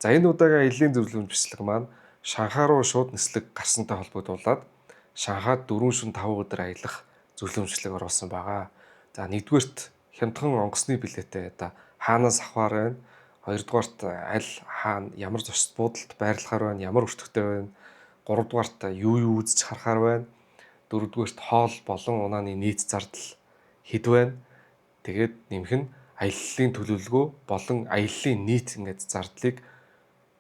За, энэ удаагийн аяллаа зөвлөмж бичлэг маань Шанхай руу шууд нислэг гарсантай холбогдуулаад Шанхайд 4 шөнө 5 өдөр аялах зөвлөмжлөг оруулсан байгаа. За, нэгдүгээрт хямдхан онгоцны билетээ одоо хаанаас авахар байна? Хоёрдугаарт аль хаана ямар зочид буудалд байрлахаар байна? Ямар өртөгтэй байна? Гуравдугаарт юу юу үзэж харахаар байна? Дөрөвдүгээрт хоол болон унааны нийт зардал хэд байна? Тэгээд нэмэх нь аяллалын төлөвлөгөө болон аяллалын нийт ингээд зардлыг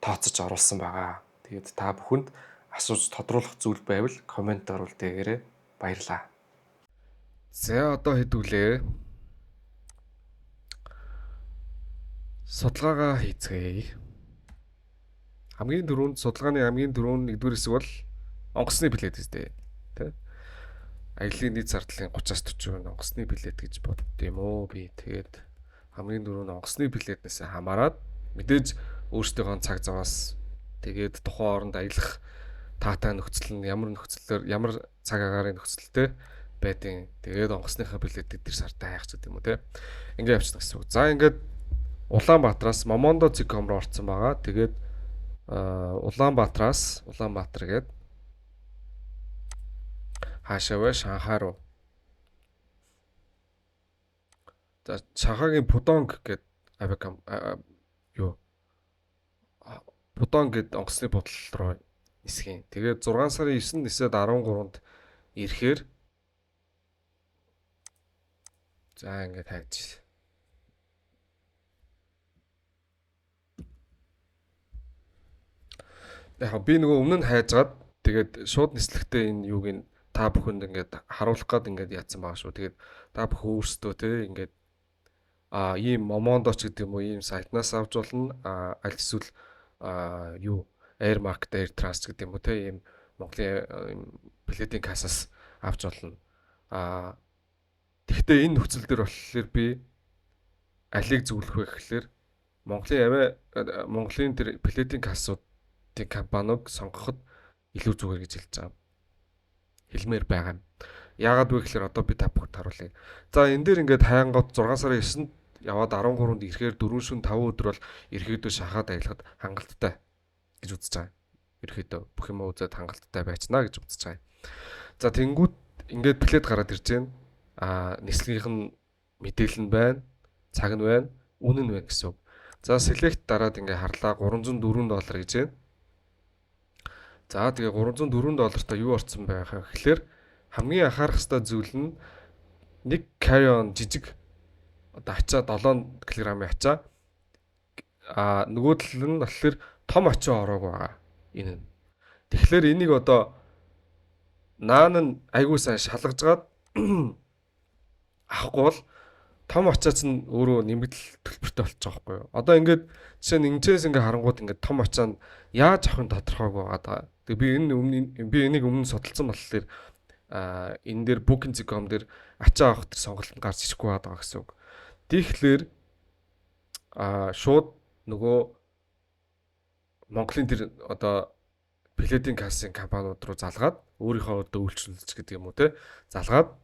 тооцож оруулсан байгаа. Тэгээд та бүхэнд асууж тодруулах зүйл байвал коммент оруулдэгээрэй. Баярлалаа. За, одоо хэдүүлээ. Судалгаагаа хийцгээе. Хамгийн түрүүнд судалгааны хамгийн түрүүнд нэгдүгээр хэсэг бол онгоцны билет үстэй. Тэ? Аяллаа нийт зардлын 30-аас 40% онгоцны билет гэж бодд юм уу би. Тэгээд хамгийн түрүүнд онгоцны билетнээс хамаарат мэдээж өөрсдийнхөө цаг заваас тэгээд тухайн оронд аялах таатай нөхцөл нь ямар нөхцлөөр ямар цаг агаарын нөхцөлтэй байдیں۔ Тэгээд онгоцныхаа билетийг тэр сартаа хайх ч гэдэг юм уу те. Ингээ явчихна гэсэн үг. За, ингээд Улаанбаатараас Momondo.com руу орсон байгаа. Тэгээд Улаанбаатараас Улаанбаатар гээд хаашаа вэ? Шанхай руу. За, Шанхайгийн Пудонг гээд авиаком юу Пудонг гээд онгоцны буудлын руу нисэх юм. Тэгээд 6 сарын 9-нд нисээд 13-нд ирэхээр за ингээд хайж. Яг би нөгөө өмнө нь хайжгаад тэгээд шууд нислэгтэй энэ юуг нь та бүхэнд ингээд харуулах гад ингээд яатсан байгаа шүү. Тэгээд та бүхэн өөрсдөө те ингээд ийм Momondo ч гэдэг юм уу ийм сайтнаас авч болно. Аль эсвэл юу Air Market, Air Trans гэдэг юм уу те ийм Монголын билетийн кассаас авч болно. Тэгэхдээ энэ нөхцөл дээр болохоор би алийг зөвлөх вэ гэхлээр Монголын авиа Монголын тэр билетийн кассуудын компаниуг сонгоход илүү зүгээр гэж хэлж байгаа. Хэлмээр байгаа юм. Яагаад вэ гэхлээр одоо би та бүхэнд харуулъя. За, энэ дээр ингээд хайнгууд 6 сарын 9-нд яваад 13-нд ирэхээр 4 шөнө 5 өдөр бол ерөөдөө Шанхайд аялахад хангалттай гэж үзэж байгаа. Ерөөдөө бүх юм үзээд хангалттай байцнаа гэж үзэж байгаа. За, тэнгүүт ингээд билет гараад ирж байна. Нислэгийнх нь мэдээлэл нь байна, цаг нь байна, үнэ нь байна гэсэн үг. За, select дараад ингээд харлаа 304 доллар гэж байна. За, тэгээ 304 доллартаа юу орсон байх вэ гэхлээр хамгийн анхаарах ёстой зүйл нь нэг carry on жижиг одоо ачаа 7 кг-ын ачаа, нөгөө тал нь болохоор том ачаа ороогүй байгаа. Энэ нь. Тэгэхээр энийг одоо наан нь айгуу сайн шалгажгаад авахгүй бол том ачаач нь өөрөө нэмэгдэл төлбөртэй болчих жоохгүй юу. Одоо ингээд жишээ нь инчээс ингээд харангууд ингээд том ачаа нь яаж авах нь тодорхойгүй байгаа. Тэгээ би энэ өмнө би энийг өмнө судалсан болохоор энэ дээр booking.com дээр ачаа авах тэр сонголт нь гарч ирэхгүй байгаа гэсэн үг. Тэгэхээр шууд нөгөө Монголын тэр одоо билетийн кассын компаниуд руу залгаад өөрийнхөө одоо үйлчлүүлж гэдэг юм уу те залгаад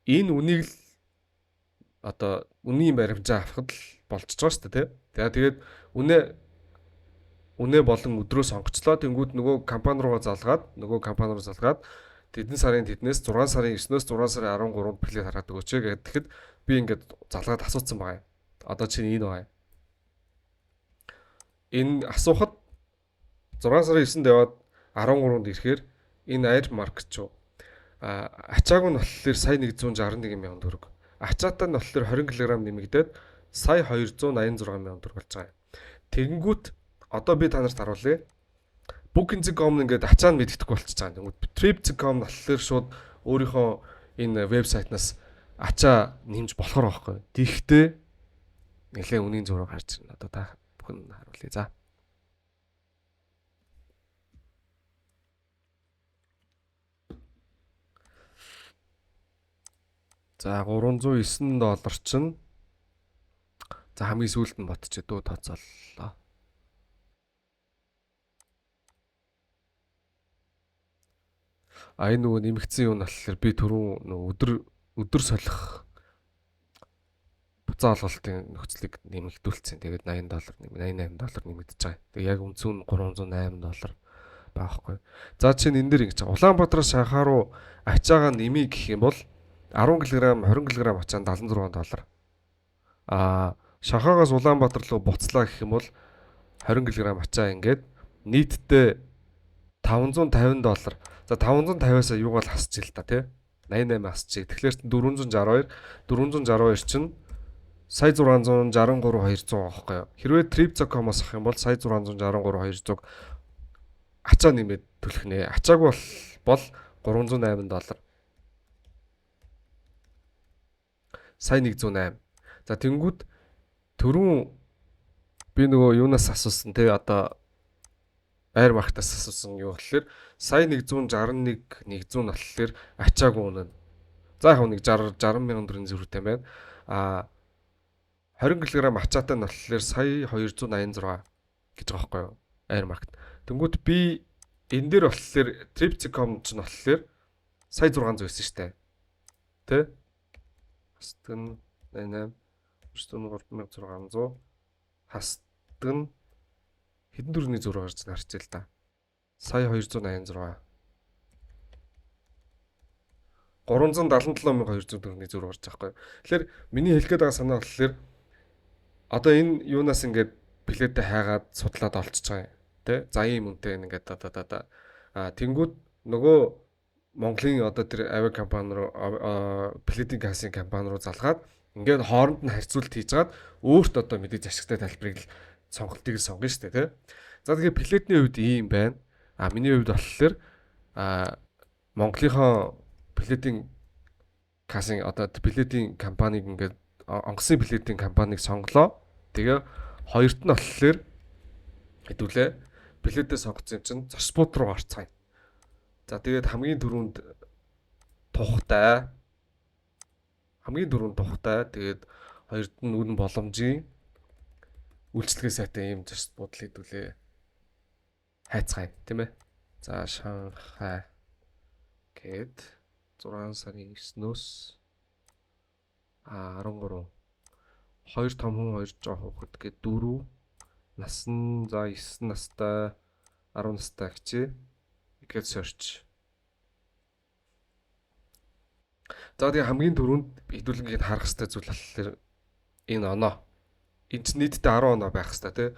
энэ үнийг л одоо үнийн баримжаа авахд л болчихж байгаа шүү дээ те. Тэгээд үнэ болон өдрөө сонгочлоо. Тэнгүүд нөгөө компани руугаа залгаад нөгөө компани руу залгаад тэдэн сарын тэднээс 6 сарын 9-өөс 6 сарын 13-нд билет хараад өгөөч гэхэд би ингээд залгаад асуусан байгаа юм. Одоо чинь энэ байгаа юм. Энэ асуухад 6 сарын 9-нд яваад 13-нд ирэхээр энэ Air Market ч ачааг нь болохоор сая 161 мянган төгрөг. Ачаатай нь болохоор 20 кг нэмэгдээд сая 286 мянган төгрөг болж байгаа юм. Тэгэнгүүт одоо би та нарт харуулъя. Booking.com ингээд ачаа нь мэддэхгүй болчихж байгаа. Тэнгүүд Trip.com болохоор шууд өөрийнхөө энэ вебсайтнаас ачаа нэмж болохоор байхгүй. Тэгэхдээ нэлээ үнийн зураг гарч ирнэ. Одоо та бүхэн харуулъя. За. За, 309 доллар чинь за хамгийн сүүлд нь ботч дөө тооцооллоо. Энэ нөгөө нэмэгдсэн юм нь болохоор би түрүүн нөгөө өдөр солих Хувьцаа олголтын нөхцөлийг нэмэгдүүлсэн. Тэгээд 80 доллар, 88 доллар нэмэгдэж байгаа. Тэгээд яг үндсэн нь 308 доллар байхгүй. За чинь энэ дэр ингэж Улаанбаатараас Шанхай руу ачаагаа нэмий гэх юм бол 10 кг, 20 кг ачаа 76 доллар. Шанхайгаас Улаанбаатар руу буцлаа гэх юм бол 20 кг ачаа ингээд нийтдээ 550 доллар. За 550-аас юугаал хасчих л та тий. 88 хасчих. Тэгэхээр 462, 462 чинь сая 663 200 аахгүй юу. Хэрвээ Trip.com-оос авах юм бол сая 663 200 ачаа нэмээд төлөх нэ. Ачаагүй бол 308 доллар. Сая 108. За тэнгүүд түрүүн би нөгөө юунаас асуусан те одоо Air Market-аас асуусан юу гэхээр сая 161 100 болохоор ачаагүй үнэ. За яг нэг 60 60 мянган төгрөгийн зөрүүтэй байна. 20 кг ачаатай нь болохоор сая 286 гэж байгаа байхгүй юу? Air Market. Тэнгүүд би энэ дээр болохоор Trip.com ч нь болохоор сая 600 байсан шүү дээ. Тэ? Хасдаг нь 88 3600 хасдаг нь хэдэн төгрөгийн зөрүү гарч харж л да. Сая 286 377,200 төгрөгийн зөрүү гарч байгаа байхгүй. Тэгэхээр миний хэлэх гээд байгаа санаа болохоор одоо энэ юунаас ингээд билетээ хайгаад судлаад олчиж байгаа юм. Тэ? За ийм үнэтэй ингээд да. Тэнгүүд нөгөө Монголын одоо тэр авиа компани руу билетийн кассын компани руу залгаад ингээд хооронд нь харьцуулт хийж хагаад өөрт одоо мэдээж ашигтай талбарыг л сонголтыг сонгоно шүү дээ, тэ? За тэгэхээр билетний хувьд ийм байна. Миний хувьд болохоор Монголынхоо билетийн кассын одоо билетийн компаниг ингээд онгоцны билетийн компаниг сонголоо. Тэгээ хоёрт нь болохоор хэдүүлээ билетээ сонгоцсон юм чинь зочид руу орцгаая. За тэгээд хамгийн түрүүнд тухтай. Хамгийн түрүүнд тухтай. Тэгээд хоёрт нь үнэн боломжийн үйлчлэгээ сайтай ийм зочид буудал хэдүүлээ хайцгаая, тийм ээ. За Шанхай гээд 6 сарын 9-өөс 13 2 том хүн 2 жоох хүүхэд гээд 4 нас нь за 9 настай 10 настай гэчээ. Ингээд search. За тэгээ хамгийн түрүүнд хэдүүлэнгийг харах хэрэгтэй зүйл болохоор энэ оноо. Энэ чинь нийтдээ 10 оноо байх хэрэгтэй тий.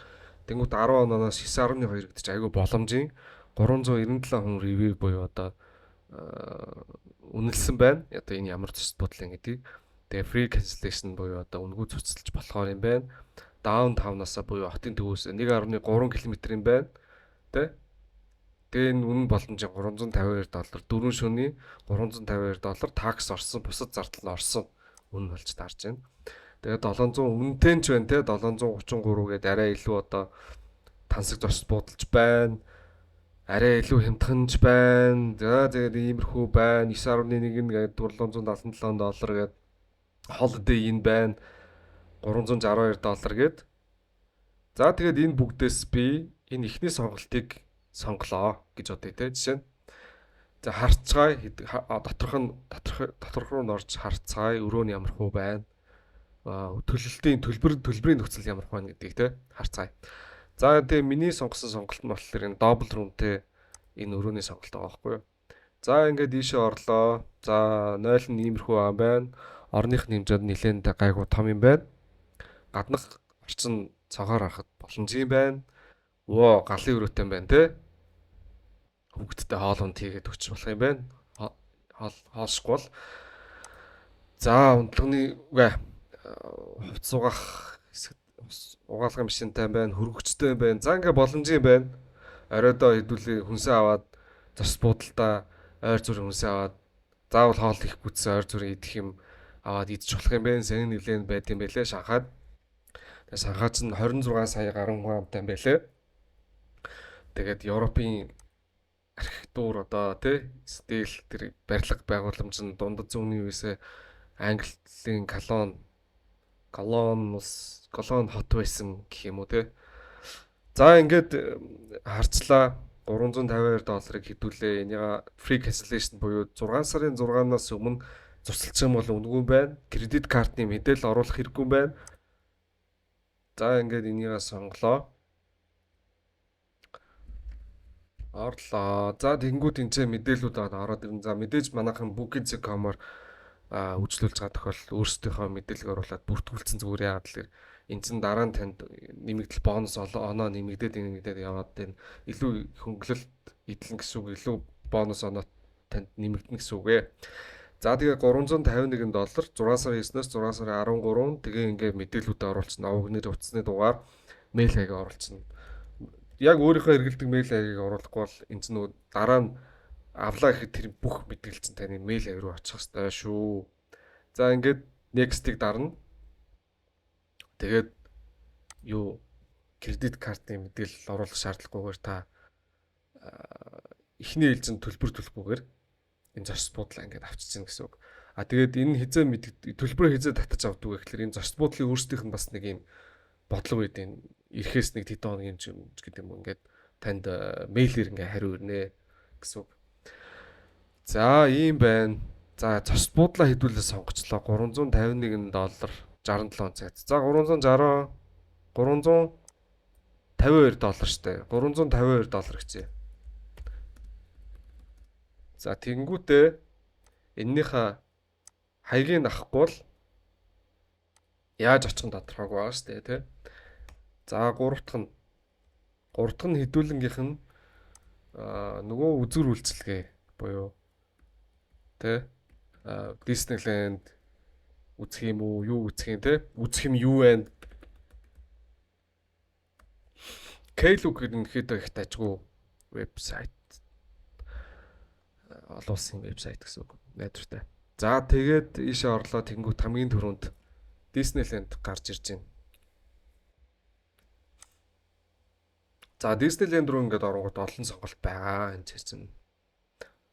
Тэнгүүт 10 ононоос 9.2 гэдэг чинь айгүй боломжийн 397 хүн review буюу одоо үнэлсэн байна. Одоо энэ ямар зочид буудлын гэдгийг. Тэгээ free cancellation буюу одоо үнэгүй цуцалж болохоор юм байна. Downtown-аас буюу хотын төвөөс 1.3 км юм байна. Тэ? Тэгээ энэ үнэн боломжийн 352 доллар, дөрвөн шөнийн 352 доллар такс орсон, бусад зардал нь орсон үнэн болж таарч байна. Тэгээ 700 үнэтэй ч байна те 733 гээд арай илүү одоо тансаг зочид буудалж байна. Арай илүү хямдханж байна. За тэгээд иймэрхүү байна. 9.1 нь гээд 777 доллар гээд Holiday Inn байна. 362 доллар гээд. За тэгээд энэ бүгдээс би энэ эхний сонголтыг сонголоо гэж бодъё те. Жишээ нь за харцгаая доторх нь доторх руу н орж харцгаая өрөө нь ямар хуу байна. Төлөлтийн төлбөрийн нөхцөл ямар хуу байна гэдгийг те харцгаая. За тэгээ миний сонгосон сонголт нь болохоор энэ double room-тэй энэ өрөөний сонголт байгаа байхгүй юу. За ингээд ийшээ орлоо. За 0 нь иймэрхүү байгаа байна. Орных нь хэмжээд нэлээд гайгүй том юм байна. Гаднах орчин цогоор харахад боломжийн байна. Воо, галын өрөөтэй юм байна те. Хүүхдтэй хоол унд хийгээд өгч болох юм байна. Хоолшгүй бол. За унтлагын үгүй хувцас угаах хэсэг угаалгын машинтай байна, хөргөгчтэй байна. За ингээ боломжийн байна. Оройдоо хэдүүлээ хүнсээ аваад зочид буудалдаа ойр зүрийн хүнсээ аваад заавал хоол хийхгүйцсэн ойр зүрийн идэх юм аваад идчих болох юм байна. Сонин нэлээд байд юм байлээ Шанхайд. Тэгээ Шанхай чинь 26 сая гаруй хүн амтай юм байлээ. Тэгээд Европын архитектур одоо тий стил тэр барилга байгууламж нь дундад зүүнний үеэсээ Английн колон улс колон хот байсан гэх юм уу тий. За ингээд харцлаа 352 долларыг хэдүүлээ. Энийга free cancellation буюу 6 сарын 6-наас өмнө Зурсалчих юм бол үнэгүй байна. Кредит картны мэдээлэл оруулах хэрэггүй байна. За ингээд энийгээ сонголоо. Орлоо. За тэгэнгүүт энэ ч мэдээлүүд ороод ирнэ. За мэдээж манайхан booking.com-оор үйлчлүүлж байгаа тохиолдолд өөрсдийнхөө мэдээллийг оруулаад бүртгүүлсэн зүгээр яагаад гэхээр энэ чинь дараа нь танд нэмэгдэл бонус оноо нэмэгдээд яваад байна. Илүү хөнгөлөлт эдлэн гэсэн үг, илүү бонус оноо танд нэмэгдэнэ гэсэн үг ээ. За тэгээ $351 6 сарын 9-ноос 6 сарын 13 тэгээ ингээ мэдээллүүдээ оруулчихна. Овог нэр, утасны дугаар, мэйл хаягаа оруулчихна. Яг өөрийнхөө хэрэглэдэг мэйл хаягийг оруулахгүй бол энэ чинь нөгөө дараа нь авлаа гэхэд тэр бүх мэдээлэл чинь таны мэйл хаяг руу очих ёстой шүү. За ингээд next-ийг дарна. Тэгээд юу кредит картны мэдээлэл оруулах шаардлагагүйгээр та эхний ээлжинд төлбөр төлөхгүйгээр энэ зочд буудлаа ингээд авчиж гин гэсэн үг. А тэгээд энэ хизээ төлбөрөө хизээ татаж авдаг вэ гэхэлэр энэ зочд буудлын өөрсдийнх нь бас нэг юм бодлого үйд энэ ирэхээс нэг тэдэн хоногийн юм гэдэг юм ингээд танд мэйлээр ингээд хариу ирнэ гэсэн үг. За ийм байна. За зочд буудлаа хэдүүлээ сонгочлоо. $351 67 цент. За 360 352 доллар штэ. $352 гэжээ. За тэгэнгүүтээ эннийхээ хаягийг авахгүй бол яаж очих нь тодорхойгүй байгаа штэ тий. За гурав дахь нь хэдүүлэнгийнх нь нөгөө үзүр үйлчилгээ буюу тий Disneyland үзэх юм уу, юу үзэх юм тий? Үзэх юм юу вэ? Klook гэдэг нь хэд их тажгүй вебсайт. Олон улсын вебсайт гэсэн үг. Найдвартай. За тэгээд ийшээ орлоо тэнгуут хамгийн түрүүнд Disneyland гарч ирж байна. За Disneyland руу ингээд оронгууд олон сонголт байгаа. Энэ чинь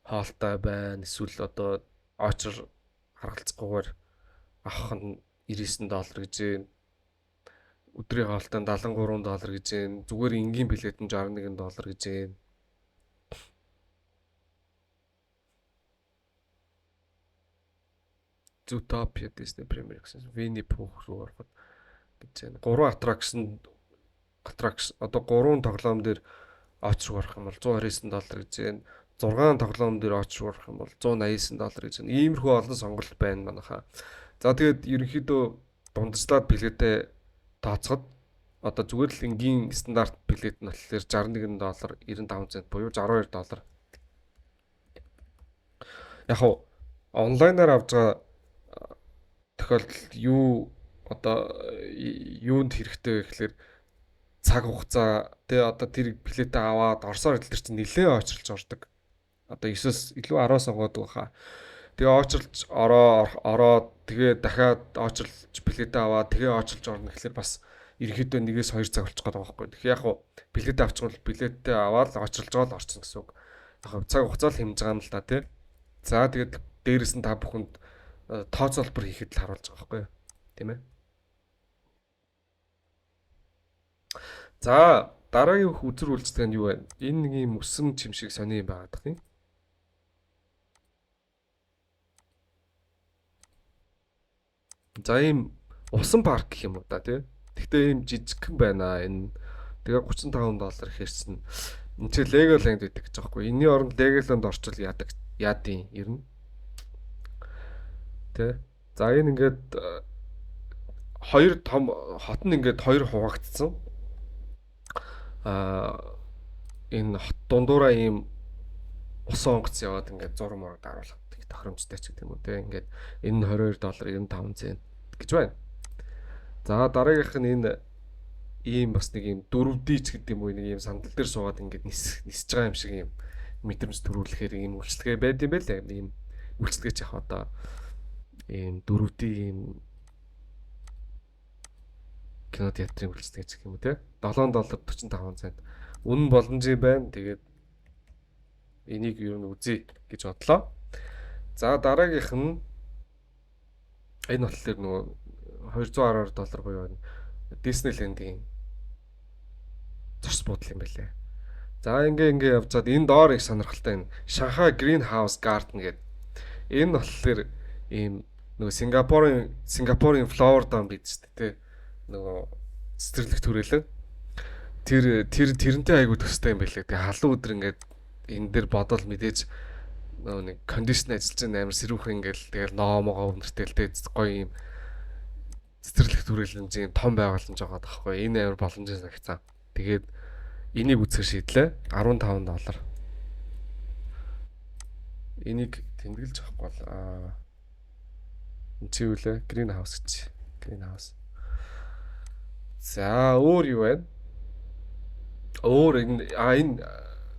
хоолтой байна. Эсвэл одоо очор харгалцахгүйгээр авах нь $99 гэж байна. Өдрийн хоолтой $73 гэж байна. Зүгээр энгийн билет нь $61 гэж байна. Zootopia Disney Premier гэсэн Winnie Pooh руу ороход гэж байна. 3 attraction одоо 3 тоглоом дээр очр орох юм бол $129 гэж байна. 6 тоглоом дээр очр орох юм бол $189 гэж байна. Иймэрхүү олон сонголт байна манайхаа. За тэгээд ерөнхийдөө дундчлаад билетээ тооцоход одоо зүгээр л энгийн стандарт билет нь болохоор $61.95 буюу $62. Яг хав онлайнаар авч байгаа тохиолдолд юу одоо юунд хэрэгтэй вэ гэхлээр цаг хугацаа тий одоо тэр билетээ аваад орсоор идэл чинь нэлээд очрлж ордог. Одоо 9-оос илүү 10 сонгоод байгаа. Тэгээ очрлж ороод тэгээ дахиад очрлж билетээ аваад тэгээ очрлж орно гэхлээр бас ерөнхийдөө 1-2 цаг болчих гээд байгаа байхгүй. Тэгэхээр яг хуу билетээ авчихвал билетээ аваад очрлж байгаа л орчихно гэсэн үг. Яг хав цаг хугацаа л хэмжиж байгаа юм л та тий. За тэгээд дээрэс нь та бүхэнд тооцоолбор хийхэд л харуулж байгаа байхгүй юу? Тийм ээ. За дараагийн үзэр үйлчлэг нь юу вэ? Энэ нэг юм өсөн чим шиг сони юм байгаад тийм. За ийм усан парк гэх юм уу да тий. Тэгтээ ийм жижигхэн байна энэ. Тэгээ $35 хэрсэн. Энд чи Legoland гэдэг гэж байгаа хгүй. Энийний оронд Legoland орчвол яадаг яадын ер нь. Тэ. За энэ ингээд хоёр том хот нь ингээд хоёр хуваагдсан. Энэ хот дундуураа ийм усан онгоц яваад ингээд зураг мураг даруулах тохиромжтой ч гэдэг юм уу те. Ингээд энэ нь $22.95 гэж байна. За дараагийнх нь энэ ийм бас нэг ийм 4D ч гэдэг юм уу нэг ийм сандал дээр суугаад ингээд нисэж байгаа юм шиг ийм мэдрэмж төрүүлэхээр ийм үйлчлэгээ байд юм байлээ. Ийм үйлчлэгээ ч яг одоо ийм 4D ийм кино театрын үйлчлэгээ гэх юм уу те. $7.45. Үнэн боломжийн байна. Тэгээд энийг юу н үзье гэж бодлоо. За дараагийнх нь энэ болохоор нөгөө $212 буюу Disneyland-ийн зочд буудал юм байлээ. За ингээ явцаад энэ доор их сонирхолтой энэ Shanghai Greenhouse Garden гэдэг. Энэ болохоор Ийм нөгөө Сингапурын Flower Dome гэдэг шүү дээ, тэ. Нөгөө цэцэрлэг төрөлөн. Тэр тэр тэрнтэй айгу төстэй юм байлээ. Тэгээ халуун өдөр ингээд энэ дээр бодвол мэдээж нөгөө нэг кондишн ажиллаж байгаа амар сэрүүхэн ингээл тэгэл ноомогоо өнөртэй л тэ гоё юм цэцэрлэг төрөлөн юм том байгууламж байгаа байхгүй. Энэ амар боломжтой санагцсан. Тэгээд энийг үзэх шийдлээ. $15. Энийг тэмдэглэж авахгүй бол энэ чи юу лээ? Green House гэж. Green House. За өөр юу байна? Өөр энэ энэ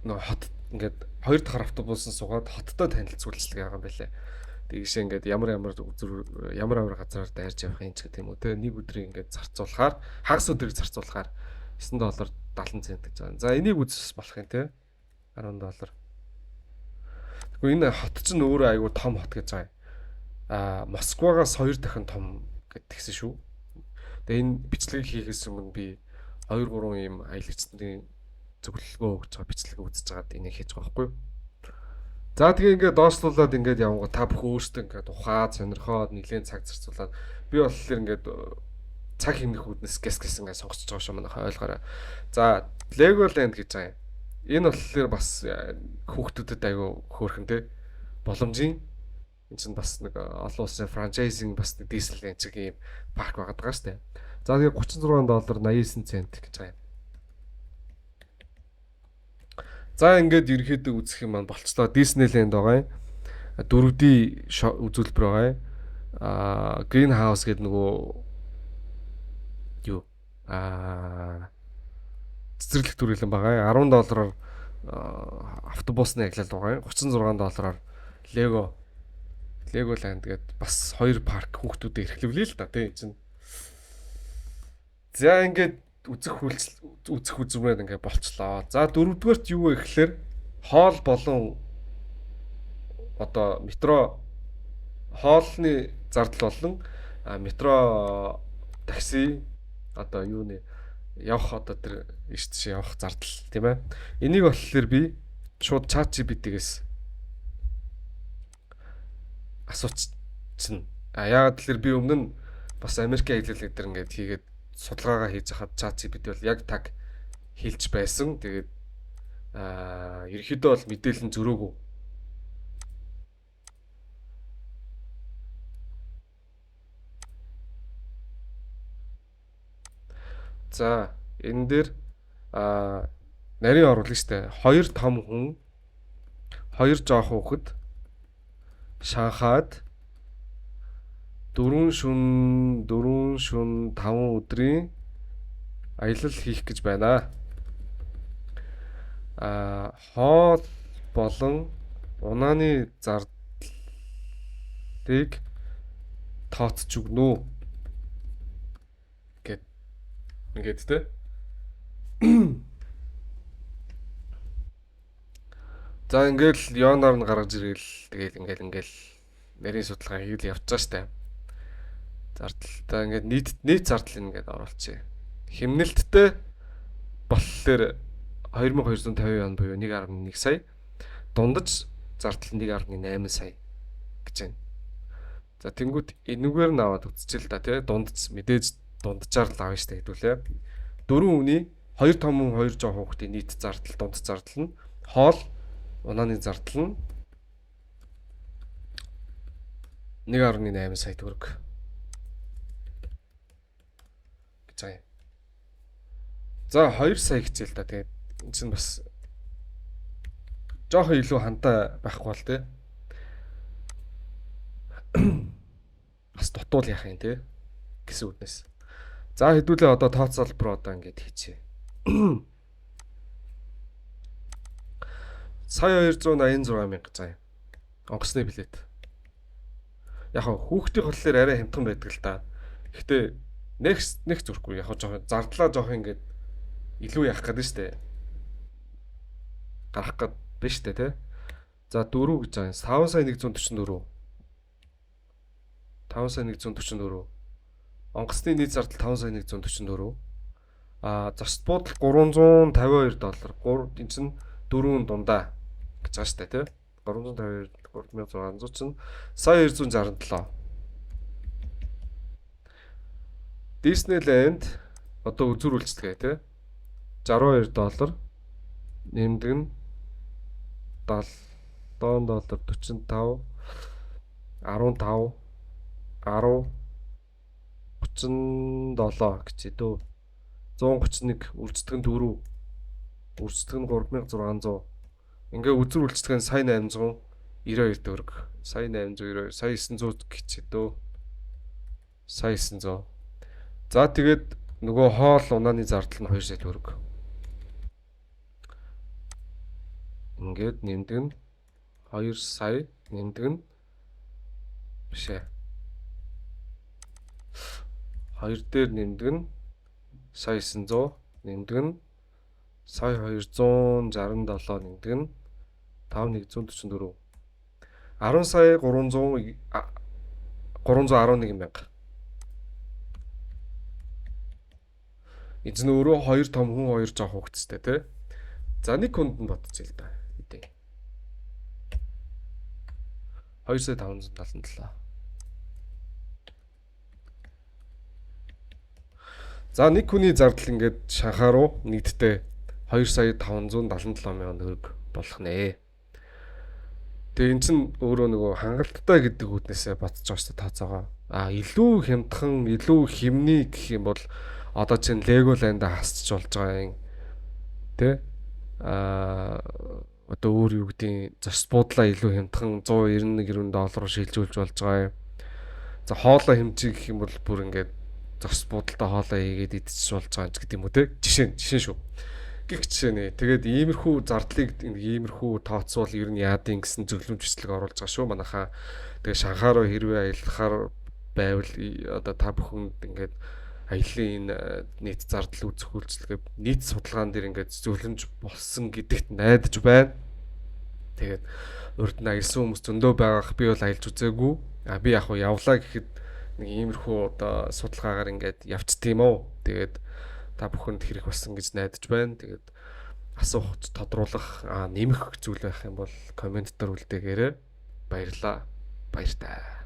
нөгөө хот ингээд хоёр дахь автобусан суугаад хоттой танилцуулцлага байгаа юм байлээ. Тэгшээ ингээд ямар ямар ямар ямар газараар дайрч явах юм ч гэх юм уу те нэг өдрийг ингээд зарцуулахаар хагас өдрийг зарцуулахаар $9.70 гэж байгаа. За энийг үзэх болох юм те $10. Тэгвэл энэ хот чинь өөрөө айгүй том хот гэж байгаа юм. Москвагаас 2 дахин том гэдгийгсэн шүү. Тэгээ энэ бичлэгийг хийхээс өмнө би 2 3 ийм аялагч нарын зөвлөгөө өгч байгаа бичлэгийг үзэж байгаад энийг хийж байгаа байхгүй юу? За тэгээ ингээд доошлуулад ингээд явангууд та бүхэн өөрсдөө ингээд ухаад сонирхоод нэлээд цаг зарцуулаад би болохоор ингээд цаг хэмнэх үүднээс гэс гэс ингээд сонгоцож байгаа шүү манайхаа ойлгоорой. За Legoland гэж байгаа юм. Энэ болохоор бас хүүхдүүдэд айгүй хөөрхөн те боломжийн энэ чинь бас нэг олон улсын франчайзинг бас нэг Disneyland чиг ийм парк байгаад байгаа шүү дээ. За тэгээ $36.89 гэж байгаа юм. За ингээд ерөнхийдөө үзэх юм маань болцлоо. Disneyland байгаа юм. 4D үзүүлбэр байгаа юм. Green House гэдэг нөгөө юу цэцэрлэг төрөлн байгаа юм. $10-аар автобусны аялал байгаа юм. $36-аар Legoland гэдэг бас хоёр парк хүүхдүүдэд эрхлэвлээ л да тий чинь. За ингээд үзэх үзмээр ингээд болцлоо. За дөрөвдүгээрт юу вэ гэхээр хоол болон одоо метро хоолны зардал болон метро такси одоо юуны явах одоо тэр иш тийш явах зардал тийм ээ. Энийг болохоор би шууд ChatGPT-гээс асуучихна. Яагаад гэхээр би өмнө нь бас Америкийн аялал дээр ингээд хийгээд судалгаагаа хийж хахад ChatGPT бол яг таг хэлж байсан. Тэгээд ерөнхийдөө бол мэдээлэл нь зөрөөгүй. За энэ дээр нарийн оруулна штэ. 2 том хүн, 2 жоох хүүхэд Шанхайд 4 шөнө 5 өдрийн аялал хийх гэж байна. Хоол болон унааны зардлыг тооцож өгнө үү гэд ингээд те. За ингээл Йоноор нь гаргаж ирэл тэгэл ингээл нарийн судалгаа хийгээл явж байгаа штэ. Зардалтай ингээд нийт зардал ингээд оруулчихъя. Хэмнэлттэй болохоор 2250 юан буюу 1.1 сая. Дундаж зардал 1.8 сая гэж байна. За тэнгуут энэгээр нь аваад үзчихэл да тий. Дундаж мэдээж дунджаар л авна штэ хэдүүлээ. 4 үний 2 том хүн 2 жоох хүүхдийн нийт зардал дундаж зардал нь хоол унааны зардал нь 1.8 сая төгрөг гэж байгаа юм. За 2 сая хичээл та. Тэгээд энэ чинь бас жоохон илүү хантай байхгүй бол тий. Бас дутуул яах юм тий гэсэн үднэс. За хэдүүлээ одоо тооцоолбор одоо ингэж хийчихье. Сая 286 мянга заа. Онгоцны билет. Яг хүүхдийн болохоор арай хямдхан байдаг л та. Гэхдээ нэг зүрхгүй яг жоохон зардлаа жоохон ингэж илүү яах гэдэг нь штэ. Гарах гээд биш штэ тий. За 4 гэж байгаа. 5 сая 144. 5 сая 144. Онгоцны нийт зардал 5 сая 144. Зочд буудал $352. 3 энэ чинь 4 дундаа гэж байгаа штэ тий. 352 3600 чинь сая 267. Disneyland одоо үзүүр үйлчилгээ тий 62 доллар нэмдэг нь 7 доллар 45 15 10 37 гэж дөө 131 үрждэг нь 4 үрждэг нь 3600. Ингээ үзүр үйлчилгээ нь сая 892 төгрөг. Сая 892 сая 900 гэж дөө. Сая 900. За тэгээд нөгөө хоол унааны зардал нь 2 сая төгрөг. Ингээд нэмдэг нь 2 сая нэмдэг нь биш ээ. 2 дээр нэмдэг нь сая 900 нэмдэг нь сая 267 нэмдэг нь 5144. 10 сая 300 311 мянга. Эзэн өөрөө 2 том хүн 2 жоох хүүхэдтэй тий. За нэг хүнд нь бодчих л да. Хэдий. 2 сая 577. За нэг хүний зардал ингээд Шанхай руу нийтдээ 2 сая 577 мянган төгрөг болох нэ. Тэгээ эн чинь өөрөө нөгөө хангалттай гэдэг үүднээсээ бодож байгаа шүү дээ тооцоогоо. А илүү хямдхан, илүү хэмний гэх юм бол одоо чинь Legoland-а хасчих болж байгаа юм. Тэ? А одоо өөр юу гэдгийг зочд буудлаа илүү хямдхан 191 90 доллар руу шилжүүлж болж байгаа юм. За хоолоо хэмжиж гэх юм бол бүр ингээд зочд буудалтай хоолоо хийгээд идчих болж байгаа юм ч гэдэг юм уу те. Жишээ шүү. Гэх жишээ нэ. Тэгээд иймэрхүү зардлыг иймэрхүү тооцвол ер нь яадын гэсэн зөвлөмж бичлэг оруулж байгаа шүү манайхаа. Тэгээд Шанхай руу хэрвээ аялахаар байвал одоо та бүхэнд ингээд аялын энэ нийт зардал үзэх үйлчилгээ нийт судалгаан дээр ингээд зөвлөмж болсон гэдэгт найдаж байна. Тэгээд урд нь аялсан хүмүүс зөндөө байгаах би бол аялж үзээгүй. А би яг хуу явлаа гэхэд нэг иймэрхүү одоо судалгаагаар ингээд явцд юм уу. Тэгээд та бүхэнд хэрэг болсон гэж найдаж байна. Тэгээд асуух, тодруулах, нэмэх зүйл байх юм бол коммент дээр үлдээгээрэй. Баярлалаа. Баяртай.